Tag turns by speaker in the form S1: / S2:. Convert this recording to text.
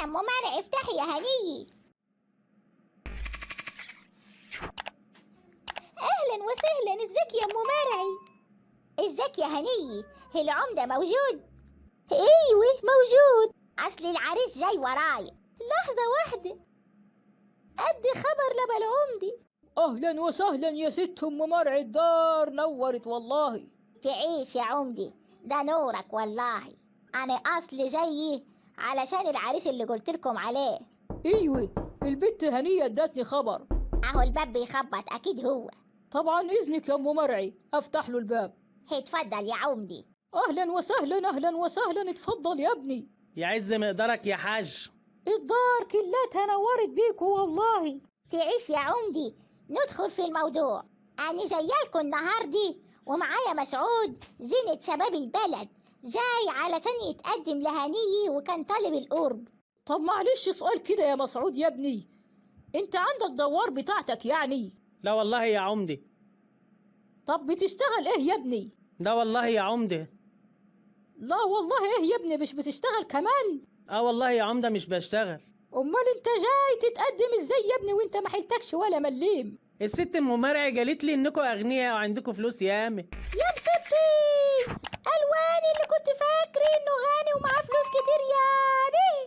S1: انا ام مرعي، افتحي يا هنية. اهلا وسهلا، ازيك يا ام مرعي؟ ازيك يا هنية؟ العمدة موجود؟ ايوه موجود، اصل العريس جاي ورايا. لحظة واحدة، ادي خبر لابا العمدة.
S2: اهلا وسهلا يا ست ام مرعي، الدار نورت والله.
S1: تعيش يا عمدي، ده نورك والله. انا اصل جاي علشان العريس اللي قلت لكم عليه.
S2: ايوه البت هنية ادتني خبر.
S1: اهو الباب بيخبط، اكيد هو.
S2: طبعا اذنك يا ام مرعي، افتح له الباب.
S1: اتفضل يا عمدي.
S2: اهلا وسهلا اهلا وسهلا، اتفضل يا ابني.
S3: يعز مقدارك يا حاج.
S2: الدار كلتها نورت بيكوا والله.
S1: تعيش يا عمدي. ندخل في الموضوع. انا جايالكم النهاردي ومعايا مسعود زينة شباب البلد، جاي علشان يتقدم لهنية وكان طالب القرب.
S2: طب معلش سؤال كده يا مسعود يا ابني، انت عندك دوار بتاعتك يعني؟
S3: لا والله يا عمدي.
S2: طب بتشتغل ايه يا ابني؟
S3: لا والله يا عمدي.
S2: لا والله ايه يا ابني، مش بتشتغل كمان؟
S3: اه والله يا عمده مش بشتغل.
S2: امال انت جاي تتقدم ازاي يا ابني وانت ما حيلتكش ولا مليم؟
S3: الست ام مرعي قالت لي انكم اغنياء وعندكم فلوس ياما.
S1: يا بستي الوان اللي كنت فاكر انه غني ومعاه فلوس كتير يا بيه.